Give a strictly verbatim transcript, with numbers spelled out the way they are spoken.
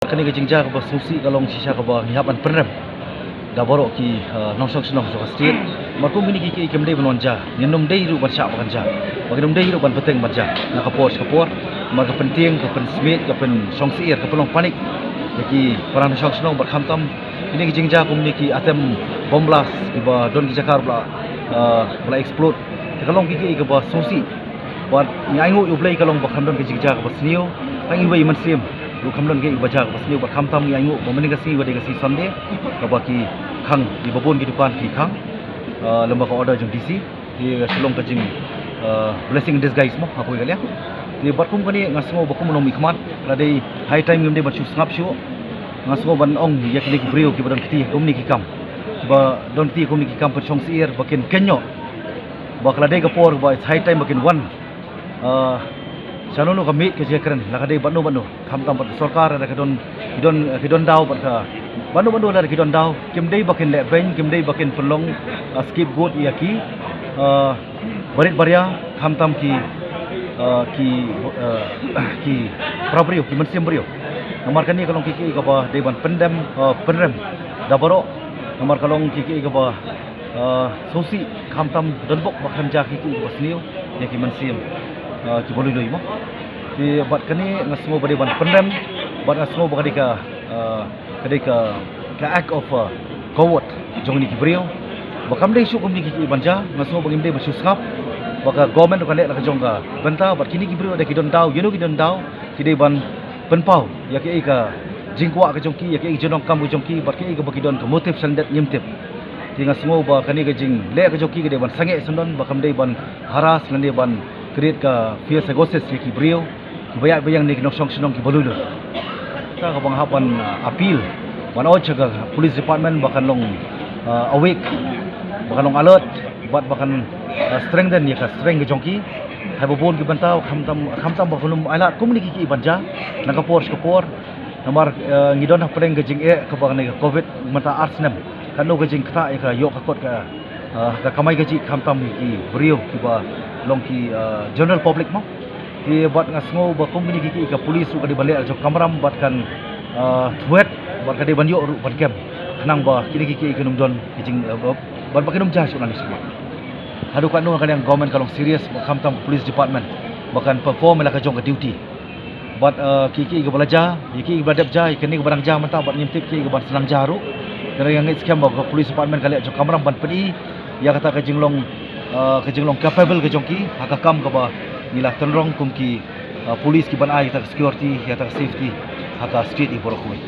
Kane ka jingjia kaba sngewsih ka long shisha kaba ngi hap ban pynrem da baroh ki, eh, nongshong shnong jong ka state. Namar kum kine ki kiei kim dei ban wan jia, ngin ym dei ruh ban shah ba kan jia, ba kin ym dei ruh ban bteng ban jia na ka por sha ka por. Namar ka pyntieng, ka pynsmiej, ka pynshong syier, ka pynlong panic ïa ki para nongshong shnong bad khamtam kine ki jingjia kum kine ki attempt bomb blast kiba don ki jaka ba la, eh, ba la explode. Te ka long ki kiei kaba sngewsih. Bad ngi ainguh ïa U Blei ka long ba kam don ka jingjia kaba sniew. Tang iwei i mynsiem ruh kam don kaei kaba jia kaba sniew bad khamtam ngi ainguh ba mynne ka sngi ba dei ka sngi Sunday kaba ki khang, kiba bun ki dukan ki khang, ah, lem bad ka order jong D C. Te ka long ka jing, ah, blessing in disguise mo ha kawei ka liang. Te bad kum kane nga sngew ba kum u nongmihkhmat ka la dei high time ngim dei ban shu sngap shuh. Nga sngew ban ong ïa kine ki briew kiba don kti kum kine ki kam, kiba don kti kum kine ki kam pynshong syier ba kin kynnoh ba ka la dei ka por ba it's high time ba kin wan, ah, shano shano ka miej ka jingkren, la ka dei bad no bad no, khamtam bad sorkar, lada ki don, ki don, ki don daw bad ka, bad no bad no lada ki don daw, kim dei ba kin leh beiñ, kim dei ba kin pynlong, ah, scapegoat ïa ki, ah, barit baria, khamtam ki, ah, ki, ah, ki para briew, ki mynsiem briew. Namar kane ka long ki kiei kaba dei ban pyndem, ah, pynrem da baroh. Namar ka long ki kiei kaba, ah, sngewsih, khamtam don bok ba kan jia ki kiei kiba sniew ïa ki mynsiem, ah, kiba lui lui mo. Te bad kane nga sngew ba dei ban pynrem, bad nga sngew ba ka dei ka, ah, ka dei ka, ka act of, ah, coward jong kine ki briew. Ba kam dei shuh kum kine ki kiei ban jia, nga sngew ba ngim dei ban shu sngap. Ba ka government ruh kan leh la ka jong ka bynta, bad kine ki briew lada ki don daw, ïano ki don daw, ki dei ban pynpaw ïa kaei ka jingkwah ka jong ki, ïa kaei ka jingdonkam ka jong ki, bad kaei kaba ki don ka motive sha lyndet ngim tip. Te nga sngew ba kane ka jingleh ka jong ki ka dei ban sangeh syndon, ba kam dei ban harass lane ban create ka fear psychosis ïa ki briew kiba ïaid ba ïeng ne ki nongshong shnong kiba lui lui. Te kaba nga hap ban, ah, appeal, ban urge ïa ka police department ba kan long, ah, awake, ba kan long alert, bad ba kan, ah, strengthen ïa ka strength ka jong ki. Haba bun ki bynta, khamtam, khamtam ba kan ym ailad kum kine ki kiei ban jia na ka por sha ka por. Namar, eh, ngi don hapdeng ka jingeh kaba kane ka covid mynta ar snem. Katno ka jingktah ïa ka ïoh ka kot ka, eh, ka kamai kajih, khamtam ki briew kiba long ki, eh, general public mo. Te bad nga sngew ba kum kine ki kiei ka police ruh ka dei ban leh la ka jong ka kamram bad kan, eh, thwet bad ka dei ban ïoh ruh ban kem, khnang ba kine ki kiei kin ym don ki jing, eh, ba, bad ba kin ym jia shuh nangne shakhmat. Haduh katno ka liang government ka long serious, ba khamtam ka police department ba kan perform la ka jong ka duty. Bad, eh, ki, ki, kiba la jia, ki, kiba la dep jia, kine kiba dang jia mynta bad ngim tip ki, kiban sa nang jia ruh. Te nga ngeit skhem ba ka police department ka leh la ka jong ka kamram ban pyni ïa kata ka jinglong, eh, ka jinglong capable ka jong ki ha ka kam kaba ngi la tynrong kum ki, eh, police kiban ai kata ka security, kata ka safety ha ka state hi baroh kawei.